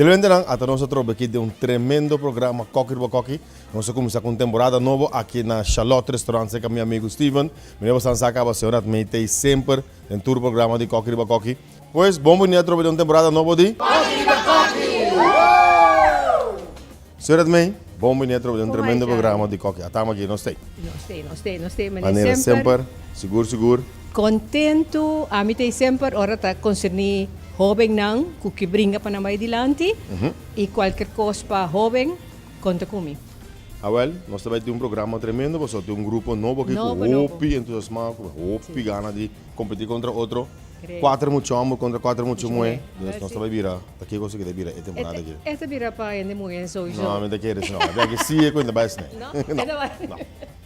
Televidentenan, ata nos atrobe aki den un tremendo programa Koki Riba Koki. Nos a cuminsa cu un temporada nobo aki na Charlotte Restaurant cerca mi amigo Steven. Mira bosan sa caba señor Admey semper den tur programa di Koki Riba Koki. Pues, bon bini atrobe den un temporada nobo di. Koki Riba Koki! Señor Edmey, bon bini atrobe den un tremendo programa di Koki. Atamo aki, nos t'ey. Nos t'ey, nos t'ey, nos t'ey. Manera semper, sigur sigur. Contento, ami t'ey semper ora ta concerni hobennan cu ke bringa pa nan bay dilanti y cualkier cos pa hoben, conta cu mi. Awel, nos ta bay tin un programa tremendo pasobra tin un grupo nobo aki cu hopi entusiasmado, cu hopi gana di competi contra otro. Cuater mucha homber contra cuater mucha muhe. Dus nos ta bay bira, ta kico si ta bira e temporada aki? E ta bira pa hende muhe sowieso. No, mi ta kere si no. Abi aki si e cuenta bay esne. No, e ta bay. No.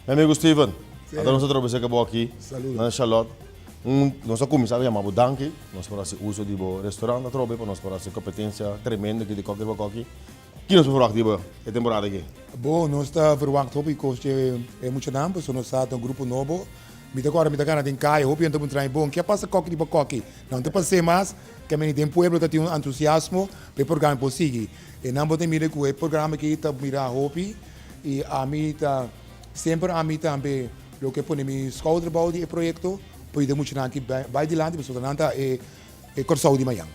Mi amigo Steven, ata nos a trobe cerca bo aki na Charlotte. Un, nos a cuminsa yama bo danki. Nos por haci uso di bo restaurant atrobe pa nos por haci competencia tremendo aki di Koki riba Koki. Ki nos por verwacht di bo e temporada aki? Bo, nos ta verwacht hopi cos dje e muchanan, pasobra nos sa ta un grupo nobo. Mi ta kòrda mi ta gana den kaya, hopi hende ta puntra mi, Bon, ke a pasa kòki riba kòki? Nan ta pas'é mas, ke meni den pueblo ta tin un entusiasmo pa e programa por sigui. E nan bo ta mira ku e programa aki ta mira hopi i ami ta semper ami tambe loke pone mi skouder bou di e proyekto pa yuda e muchanan aki bai dilanti pasobra nan ta e E Kòrsou di mañan.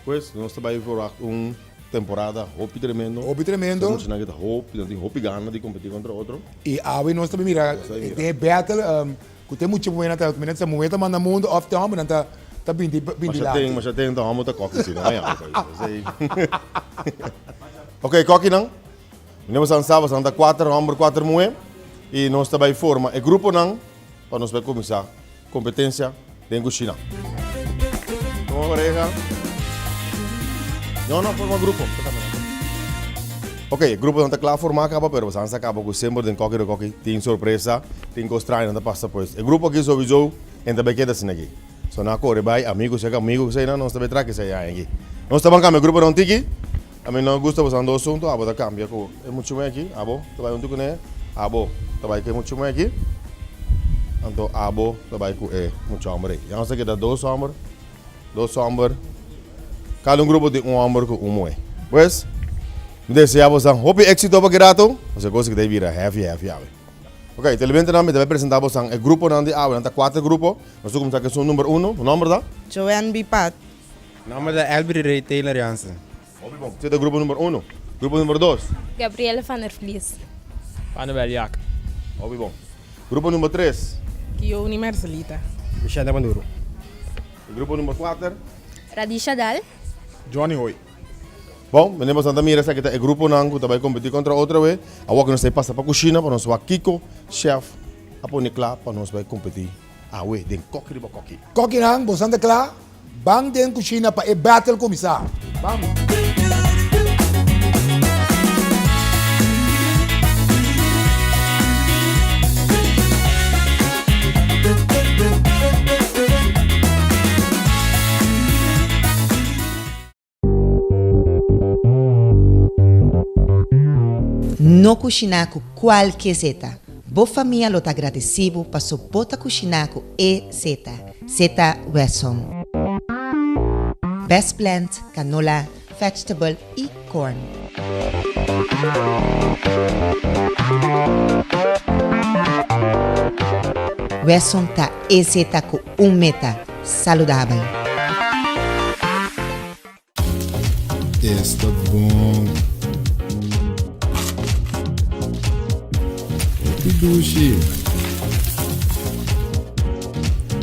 Pues nos ta bai verwacht un temporada hopi tremendo. Hopi tremendo. E muchanan ki ta hopi, nan tin hopi gana di kompetí kontra otro. I awe nos ta bai mira den e battle ku te mucha muhénan ta, mi nan sa muhé ta manda mundu òf te hòmbernan ta ta bini bini dilanti. Masha ten, masha ten ta hòmber ta kòki si no mañana ta esei. Ok kòkinan, mi nan bosan sa bosan ta kuater hòmber kuater muhé i nos ta bai forma e gruponan pa nos bai kuminsá. Competencia den cushina. Toma pareha. No, no, forma grupo. Ok, e gruponan ta kla formá kaba, pero boso sa kaba ku semper den Koki de Koki tin sorpresa, tin kos straño nan ta pasa pues. E grupo aki sowieso en ta bai keda asina aki. So nan a kore bai, amigo seka amigo kusei nan, nos ta bai traha kisei aña aki. Nos ta ban kambia gruponan un tiki. Ami no gusta boso nan dos huntu, abo ta kambia ku e muchume aki, abo ta bai huntu kuné, abo ta bai ku e muchume aki, anto abo ta bai ku e mucha hòmber ei. Ya nos ta keda dos hòmber, dos hòmber, kada un grupo tin un hòmber ku un muhé. Pues, mi desea boso hopi éksito pa ki rato, pasobra e kos aki ta bira heavy heavy awe. Ok, televidentenan mi ta bai presentá boso e gruponan di awe, nan ta kuater grupo, nos ta kuminsá ku esun number uno, su nòmber ta? Joanne Bipat. Nomber ta Elbry Ray Taylor Jansen. Hopi bon. Esei ta grupo number uno. Grupo number dos. Gabrielle van der Vlies. Panuel Jaak. Hopi bon. Grupo number tres. Kioni Mercelita. Michelle Maduro. Grupo number kuater. Radisha Daal. Johnny Hoy. Bon, meneer boso ta mira esaki ta e gruponan ku ta bai kompetí kontra otro awe. Awor ku nos ta pasa pa kushina pa nos wak kiko chef a pone kla pa nos bai kompetí awe den Koki Riba Koki. Kokinan, boso ta kla? Ban den cushina pa e battle cuminsa. Ban. No kushiná ku kualke zeta. Bo famia lo ta agradesí bo paso bo ta kushiná ku e zeta. Zeta Wesson. Best blend, canola, vegetable y corn. Wesson ta e zeta ku un meta, saludabel. Esta bon. Hopi dushi.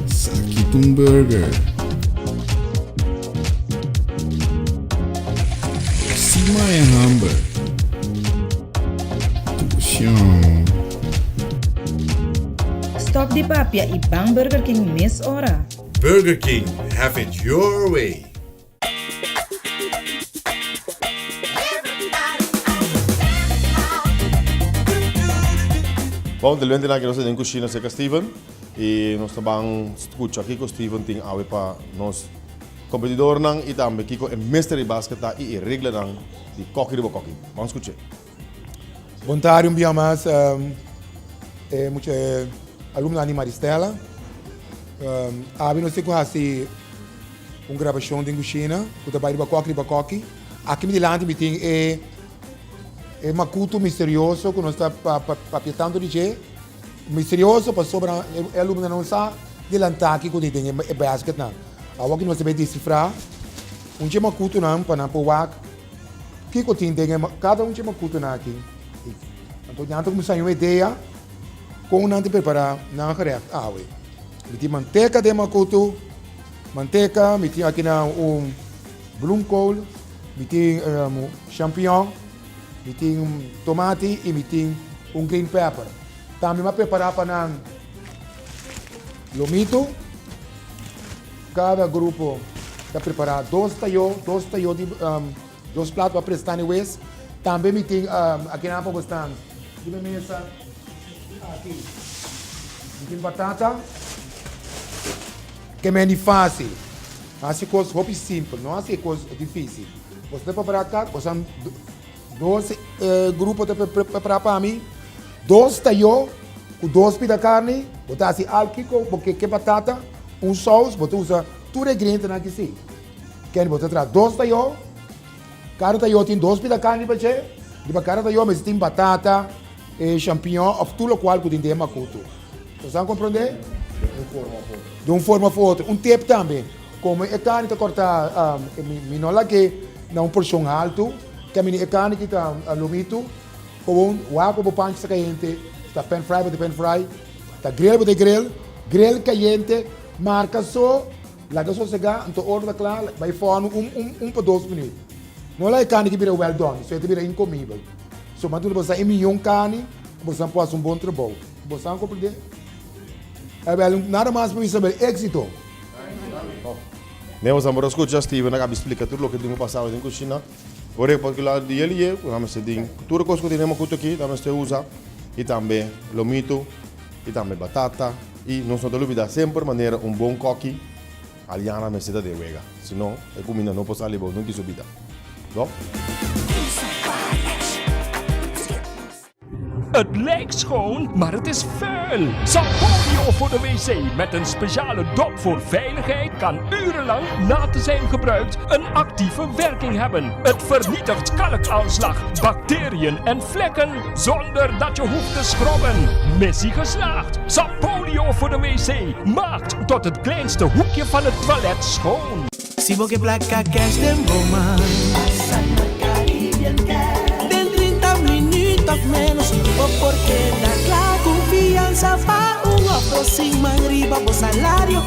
Saki ta un burger. Sima e hamber. Dushi. Stop di papia y ban Burger King mes ora. Burger King, have it your way. Bon, de lente aki nos ta den cushina cerca Steven y nos ta ban scucha kico Steven tin awe pa nos competidornan y tambe kico e mystery basket ta y e reglanan di koki riba koki. Ban scuche. Bon tardi un bia mas e mucha e alumnonan di Maristella. Abi nos tin ku hasi un grabashon den kushina ku ta bai riba koki riba koki. Aki mi dilanti mi tin e e makutu misterioso ku nos ta papia tantu di dje. Misterioso pasobra e alumnonan no sa delantá kiko tin den e basketnan. Awor ki nos ta bai desifrá un dje makutunan pa nan por wak Kiko tin den e kada un dje makutunan aki? Anto nan ta kuminsá haña un idea kon nan ta prepará nan gerègt awe. Mi tin manteka den makutu, manteka, mi tin akinan un bloemkool, mi tin champiñon, mi tin tomati i mi tin un green pepper. Tambe mi a prepará pa nan lomito. Kada grupo ta prepará dos tayó, dos tayó di dos plato pa prestá ni wes. Tambe mi tin akinan pa bo stan riba e mesa aki. Mi tin batata ke men di fásil. Hasi kos hopi simpel, no hasi e kos difísil. Bo ta prepará kak, bo san dos grupo ta prepará pa mi, dos tayó ku dos pida karni, bo ta hasi al kiko bo ke ke batata. Un saus, bo ta usa tur e ingredientenan aki si. Kende bo ta traha dos tayó, kada tayó tin dos pida karni riba dje, riba kada tayó mester tin batata, e champiñon òf tur lokual ku tin den e makutu. Bo sa komprondé? De un forma òf otro. Un tip tambe, komo e karni ta kòrtá, mi no lag'é na un porshon haltu, kaminda e karni ki ta lomitu, kowon wak ku bo panchi ta kayente, si ta pan fry bo ta pan fry. Ta grill bo ta grill, grill cayente, marca so, laga sosega, anto ora ta cla, bay forno un un un pa dos minuut. No laga e carni ki bira well done, so e ta bira incomibel. So mas duna boso e miyon carni, cu boso por haci un bon trabou. Boso a comprende? Awel, nada mas pa mi saber. Exito! Ne boso por a scucha Steven a caba di splica tur loke tin cu pasa den cushina. Ora e particular di el y e, cu nan mester tin tur e cos cu tenemos cu aki, nan mester usa, y tambe lomito, y tambe batata, y nos no ta lubida semper manera un bon koki, Aliana mester ta den wega, si no e cuminda no por sali bon nunca su bida. No? Het lijkt schoon, maar het is vuil. Sapolio voor de wc met een speciale dop voor veiligheid kan urenlang na te zijn gebruikt een actieve werking hebben. Het vernietigt kalkaanslag, bacteriën en vlekken zonder dat je hoeft te schrobben. Missie geslaagd. Sapolio voor de wc maakt tot het kleinste hoekje van het toilet schoon. Si bo ke plaka cash den bo man. Pasa na Caribbean Cash. Den 30 minuut of menos bo por keda kla ku fiansa pa un of dos siman riba bo salario.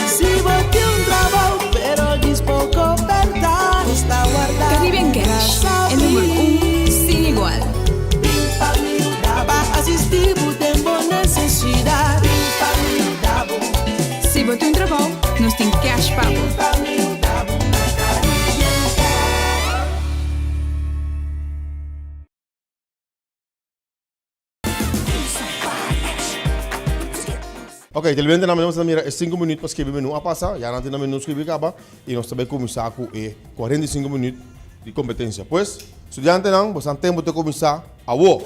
Si bo tin un trabou pero djis poko bèrdat nos ta warda Caribbean Cash, e number un sin igual. Bin pa mi yuda pa asisti bo den bo nesesidat. Bin pa mi yuda bo. Si bo tin un trabou, nos tin cash pa bo. Ok, televidentenan mi nos ta mira e sinku minuut pa skibi menu a pasa, ya nan tin nan menu skibi kaba i nos ta bai kuminsá ku e 45 minuut di kompetensia. Pues, studiantenan, boso nan tempu ta kuminsá awo.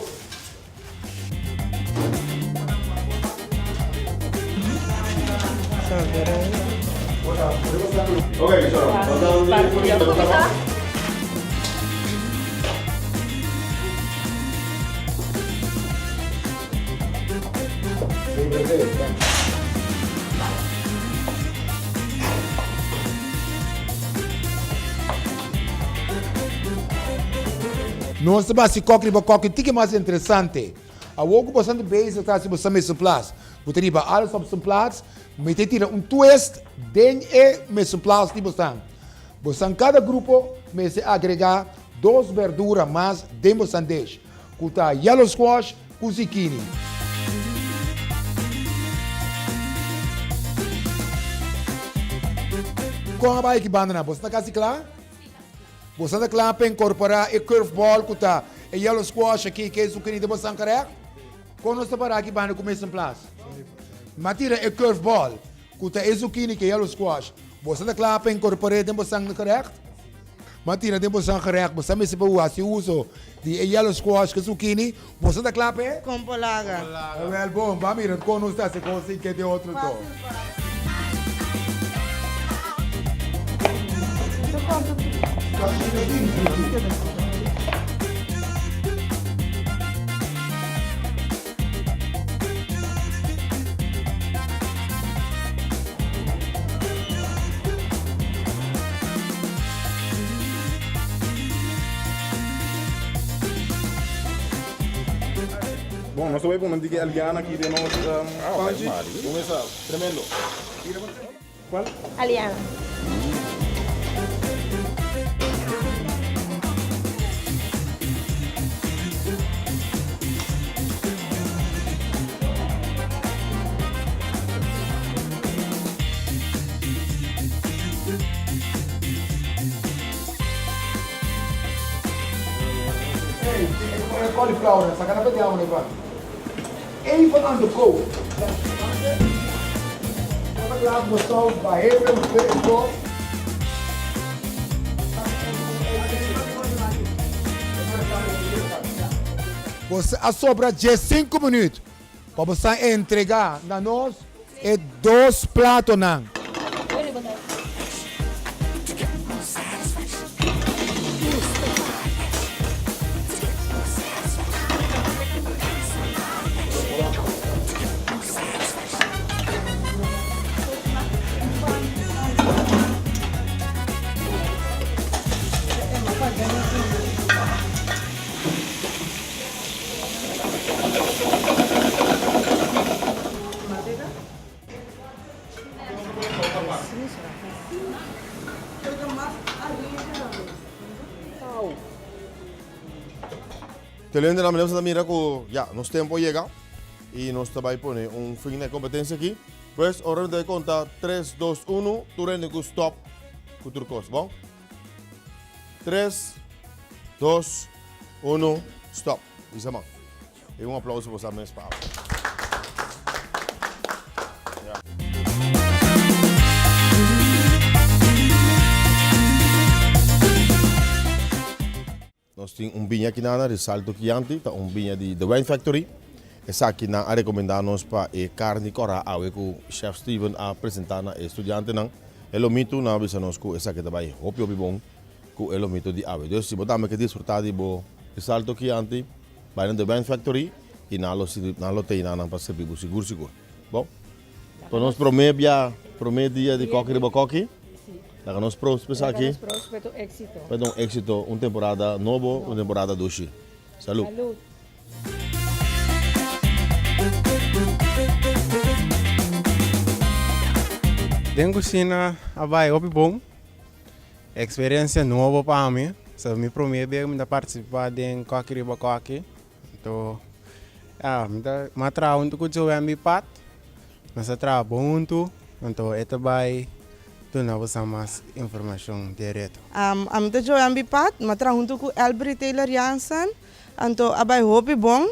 Nos ta basi kòk riba kòk i tiki mas interesante. Awor ku boso ta bezig ta hasi boso mise en place, bo ta riba alles op zijn plaats, mi ta tira un twist den e mise en place di bosan. Bosan kada grupo mester agrega dos berdura mas den bosan dish, ku ta yellow squash ku zucchini. Kon a bai aki bandanan? Boso ta kasi kla? Boso ta kla pa inkorporá e curveball ku ta e yellow squash aki ku e zucchini den boso gerecht? Kon nos ta pará aki banda ku mise en place? Mi a tira e curveball ku ta e zucchini ku e yellow squash. Boso ta kla pa inkorpor'é den boso gerecht? M'a tira den bosan gerecht, bosan mester por hasi uso di e yellow squash ku zucchini. Bosan ta kla p'e? Kon por laga. Awel bon, ban mira kon nos ta hasi kos sin ke den otro to. Bon, nos ta bai pone un tiki Eliana aki den nos panchi. Bon esa, tremendo. Cual? Aliana. Hey, e cauliflower, saca na pediamo ne pa. Even on the go. Laat me saus bij even Bo a sobra diescinco minuut pa bo sa entrega na nos e dos platonan. Televidente nan ta mira ku ya nos tempo a yega y nos ta bai pone un fin na e competencia aki. Pues ora mi ta bai conta tres, dos, uno, tur hende ku stop ku tur kos, bon? Tres, dos, uno, stop. Bisa man. E un aplauso pa boso mes pa awe. Nos tin un biña aki nana, Risalto Chianti, ta un biña di The Wine Factory. Esaki nan a recomenda nos pa e carni cora awe cu Chef Steven a presenta na e studiantenan. E lomito nan a bisa nos cu esaki ta bay hopi hopi bon cu e lomito di awe. Dus si bo tambe ke disfruta di bo Risalto Chianti, bay na The Wine Factory y nan lo nan lo tey nan pa sirbi bo sigur sigur. Bon, pa nos prome bia, prome dia di Koki riba Koki, laga nos proos pa esaki. Laga nos proos pa ta un exito. Pa ta un exito, un temporada nobo, un temporada dushi. Salud. Salud. Den kushina a bai hopi bon. Experiencia nobo pa mi. So mi prome bes mi ta participa den Koki Riba Koki. Anto ya mi ta mi a traha hunto ku Joanne mi pat. Nos a traha bon hunto. Anto e ta bai duna boso mas informacion dereto. Ami ta Joanne Bipat, mi a traha hunto ku Elbry Taylor Jansen. Anto a bai hopi bon.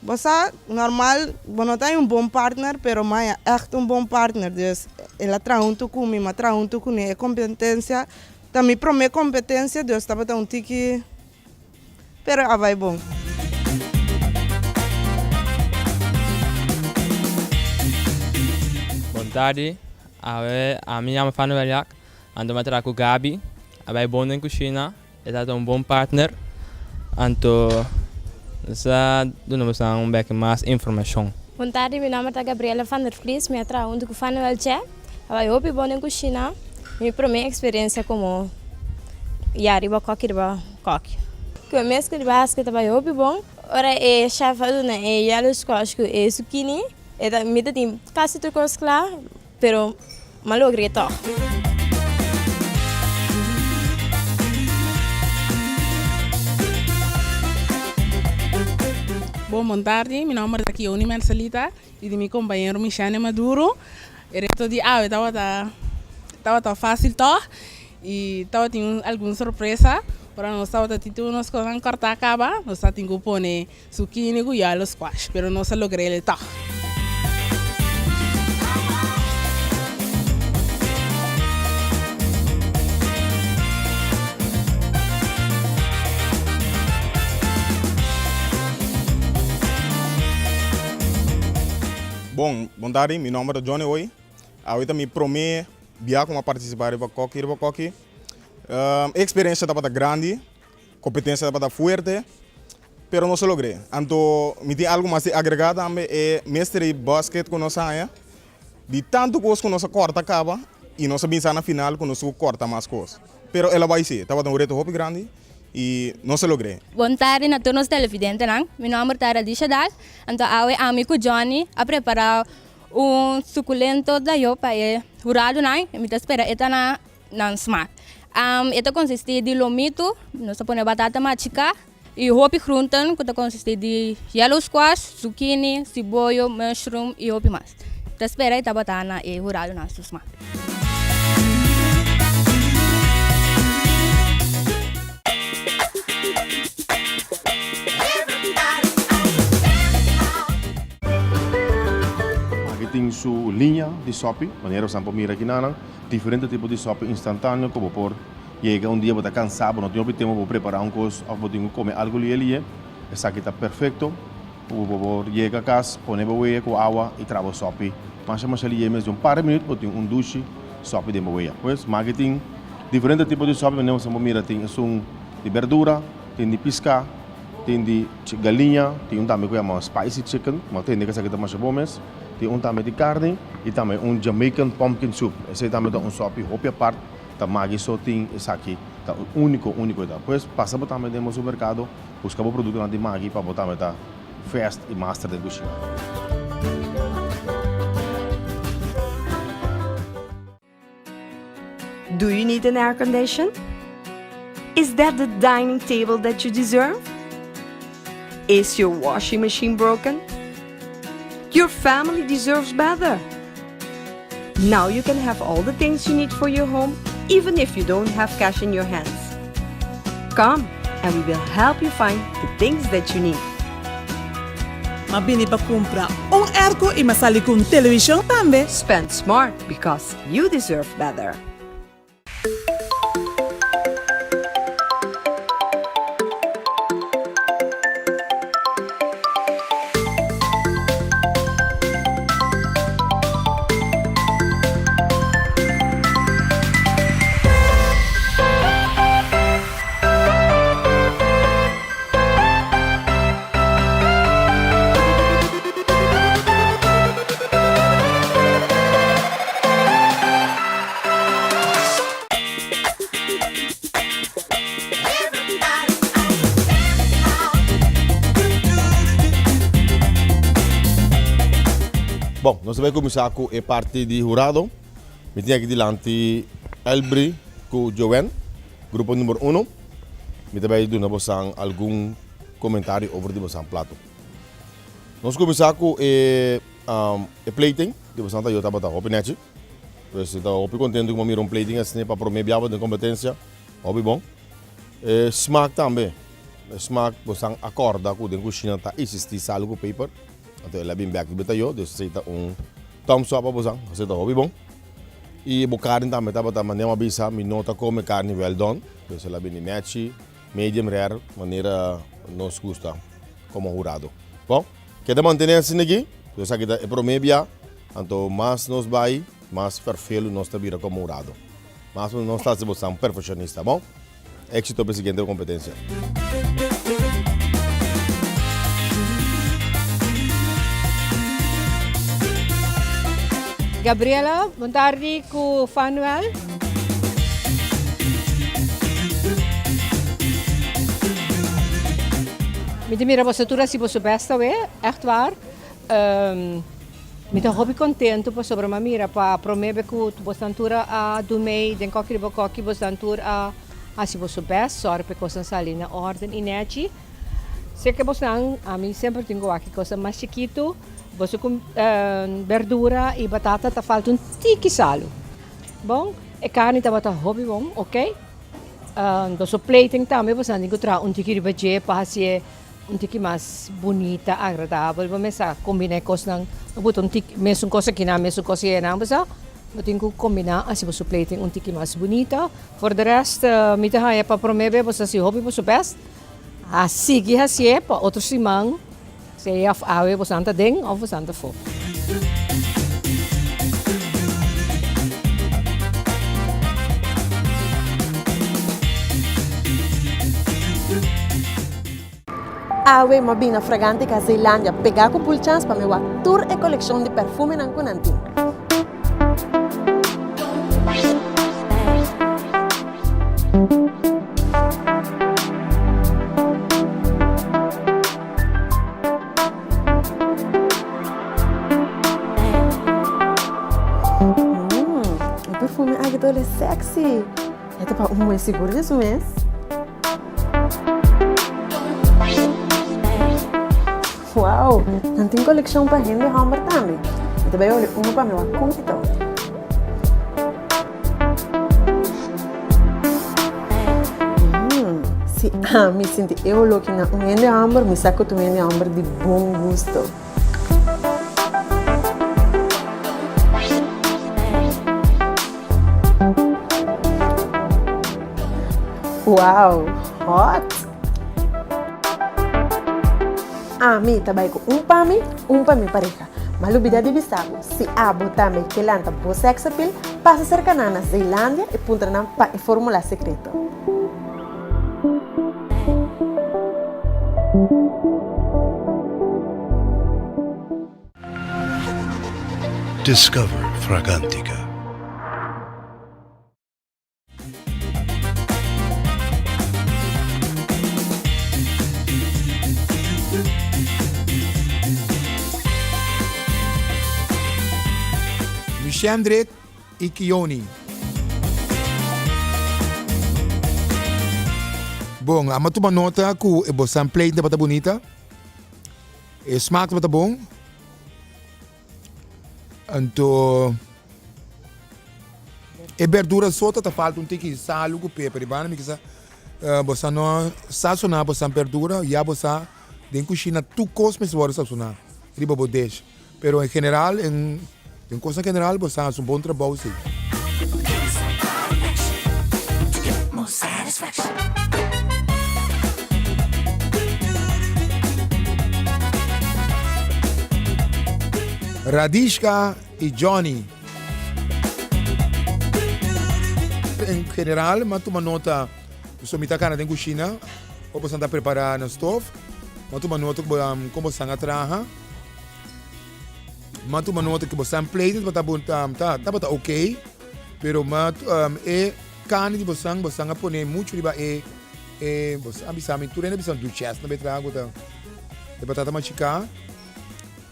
Bo sa, normal bo no ta un bon partner, pero Maya ègt un bon partner. Dus el a traha huntu ku mi, mi a traha huntu kuné. E kompetensia ta mi promé kompetensia, dus tabata un tiki, pero a bai bon. Bon tardi, awe ami yama Fanuel Jack, anto mi a traha ku Gaby, a bai bon den kushina. E ta un bon partner, anto nos a duna boso un bek mas informashon. Bon tardi, mi nomber ta Gabriela van der Vlies, mi a traha huntu ku Fanuel Che. A bai hopi bon den kushina, mi prome eksperensia komo ya riba koki riba koki. Ku e meskla di basket a bai hopi bon. Ora e chef a duna e yellow squash ku e zucchini, e ta mi ta tin kasi tur kos kla, Pero m'a logr'é tòg. Bon bon tardi, mi nomber ta Kioni Mercelita y di mi compañero Michane Maduro. E reto di awe tabata tabata facil tog y tabatin algun sorpresa. Ora nos tabata tin tur nos cosnan corta caba, nos tabatin cu pone Zucchini cu yalo squash, pero nos a logr'el tog. Bon, bon tardi, mi nomber ta Johnny Hoy. Awe ta mi prome bia ku mi a partisipa riba Koki riba Koki. E eksperensia tabata grandi, kompetensia tabata fuerte, pero nos a logr'é. Anto mi tin algu mas di agregá tambe, e mystery basket ku nos a haña, di tantu kos ku nos a kòrta kaba i nos a bin sa na final ku nos tuvo ku kòrta mas kos. Pero el a bai sí, tabata un reto hopi grandi i nos a logr'é. Bon tardi na tur nos televidentenan. Mi nomber ta Radisha Daal. Anto awe ami ku Johnny a prepara un sukulento dayo pa e huradonan. Mi ta spera e ta na nan smak. E ta konsistí di lomitu, nos ta pone batata machiká i hopi groenten ku ta konsistí di yellow squash, zucchini, siboyo, mushroom i hopi mas. Ta spera e tabata na e huradonan su smak. Aki tin su liña di sopi, manera bosan por mira aki nanan, diferente tipo di sopi instantáneo ku bo por yega un dia bo ta kansá, bo no tin hopi tempu pa bo prepará un kos òf bo tin ku kome algu lihe lihe, esaki ta perfekto ku bo por yega kas, pone bo wea ku awa i traha bo sopi masha masha lihe mes di un par di minüt bo tin un dushi sopi den bo wea. Pues maki tin diferente tipo di sopi manera bosan por mira tin esun di berdura, tin di piská. Tin di galiña, tin un tambe ku yama spicy chicken, bo a tende ku esaki ta masha bon mes. Tin un tambe di karni i tambe un Jamaican pumpkin soup. Esei tambe ta un sòpi hopi apart, ta Maggi so tin esaki, ta úniko, úniko e ta. Pues pasa bo tambe den bo supermerkado, buska bo produktonan di Maggi pa bo tambe ta fast i master den kushina. Do you need an air condition? Is that the dining table that you deserve? Is your washing machine broken? Your family deserves better. Now you can have all the things you need for your home, even if you don't have cash in your hands. Come and we will help you find the things that you need. M'a bini pa kumpra un airco i m'a sali ku un televishon tambe. Spend smart because you deserve better. Bon, nos ta bai kuminsá ku e parti di hurado. Mi tin aki dilanti Elbry ku Joanne. Grupo number uno, mi ta bai duna bosan algun komentario over di bosan plato. Nos kuminsá ku e e plating di bosan tayo tabata hopi nechi. Pues mi ta hopi kontento ku mi a mira un plating asina pa promé biaha den kompetensia. Hopi bon. E smak tambe, e smak bosan a kòrda ku den kushina ta eksistí sal ku peper. Anto el a bin bèk riba e tayo, dus esei ta un thumbs up pa bosan. Esei ta hopi bon. I bo karni tambe tabata manera mi a bisa, mi no ta kome karni well done, pues el a bini nechi, medium rare, manera nos gusta komo hurado. Bon, keda mantene asina aki, pues esaki ta e prome bia, anto mas nos bai, mas ferfelu nos ta bira komo hurado. Mas nos ta hasi bo san perfeccionista, bon? Éxito pa e siguiente competencia. Gabriela, bon tardi ku Fanuel. Mi ta mira boso tur hasi boso best awe, echt waar. Mi ta hopi contento pasobra mi a mira pa prome be cu bosnan tur a dun mei den koki riba koki, bosnan tur a haci boso best, sòru pa e cosnan sali na orden y nechi. Seke bosnan, ami semper tin cu wak e cosnan mas chikitu, boso cu berdura y batata ta falta un tiki salu. Bon, e carni tabata hopi bon, ok. Boso plating tambe bosnan tin cu traha un tiki riba dje pa haci'e. Un tiki mas bunita, agradabel, bo mester a kombina e kosnan, no buta un tiki mesun kos akinan, mesun kos eyenan, bo sa, bo tin ku kombina hasi boso plating un tiki mas bunita. For de rest, mi ta haña pa prome be boso hasi hopi boso best, a sigui hasié pa otro siman, sea of awe boso nan ta den of boso nan ta afó. Awe m'a bin na Fragantica Zeelandia pegá ku Bulchans pa mi wak tur e kolekshon di perfumenan ku nan tin. Mmm, e perfume aki ta ole sexy. E ta pa un muhé sigur di su mes. Wow, nan tin kolekshon pa hende hòmber tambe. Mi ta bai ole unu pa mi wak kon e ta ole. Mmm, si ami sinti e oló ki na un hende hòmber, mi sa ku ta un hende hòmber di bon gusto. Wow, hot! Ami ta bai ku un pa mi, un pa mi pareha. Ma lubida di bisa bo, si abo tambe ke lanta bo sex appeal, pasa serka nan na Zeelandia i puntra nan pa e formula sekreto. Discover Fragrantica. Mishendrick i Kioni. Bon, a tuma nota ku e bosan plate tabata bunita. E smaak tabata bon. Anto e berdura so ta falta un tiki salu ku peper. Ribana mi kisa bosa no sasona bosa berdura ya bosa den kushina tur kos mester wòrdu sasona riba bo dish. Pero en general en den kosnan general bosa hasi un bon trabou si. Radishka i Johnny. En general m'a tuma nota so mi ta kana den kushina ora bosan ta prepara na stof m'a tuma nota ku kon bosan a traha m'a tuma nota ku bosan plate tabata tabata ok pero m'a e Carni di bosan, bosan a pone mucho riba e, e, bosan a bisa mi, tur hende a bisa duchess na betra ku ta e patata machiká.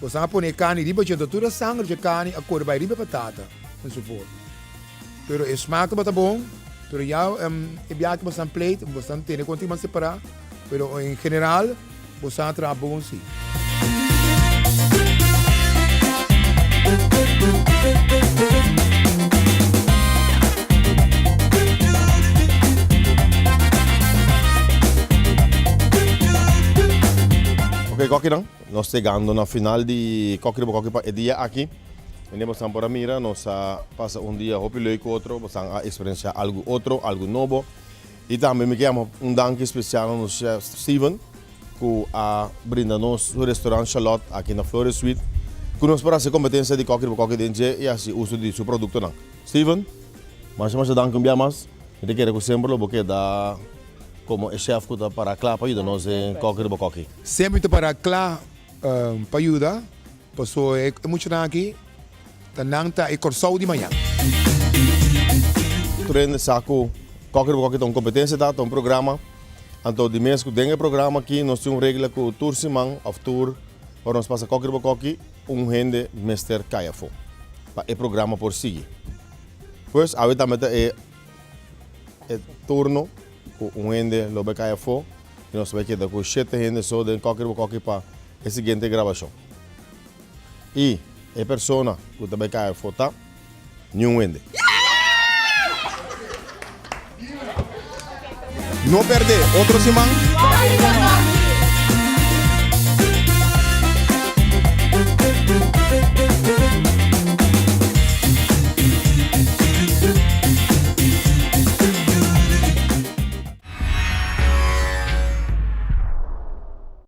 Bosan a pone e carni riba dje, enton tur e sanger dje carni a kore bai riba e patata enzovoort. Pero e smaak tabata bon, pero ya e biaha ku bosan plate, bosan tene konta i mas separá, pero en general bosan a traha bon si. Ok kokinan, nos ta yegando na final di Koki Riba Koki pa e dia aki. Mende bosan por a mira, nos a pasa un dia hopi leuk ku otro, bosan a eksperensiá algu otro, algu nobo. I tambe mi ke yama un danki spesial na nos chef Steven ku a brinda nos su restaurant Charlotte aki na Flores Suite ku nos por hasi kompetensia di Koki Riba Koki den dje i hasi uso di su produktonan. Steven, masha masha danki un bia mas. Mi ta kere ku semper lo bo keda komo e chef ku ta para kla pa yuda nos den Koki Riba Koki. Semper mi ta para kla pa yuda, pasobra e muchanan aki Ta nan ta e Kòrsou di mañan. Tur hende sa ku Kòki Riba Kòki ta un kompetensia ta, ta un programa. Anto di mes ku den e programa aki nos tin un regla ku tur siman òf tur ora nos pasa Kòki Riba Kòki un hende mester kai afó pa e programa por sigui. Pues awe tambe ta e e turno ku un hende lo bai kai afó i nos bai keda ku shete hende so den Kòki Riba Kòki pa e siguiente grabashon. I e persona ku ta bai kai afó ta niun hende. No pèrdè otro siman.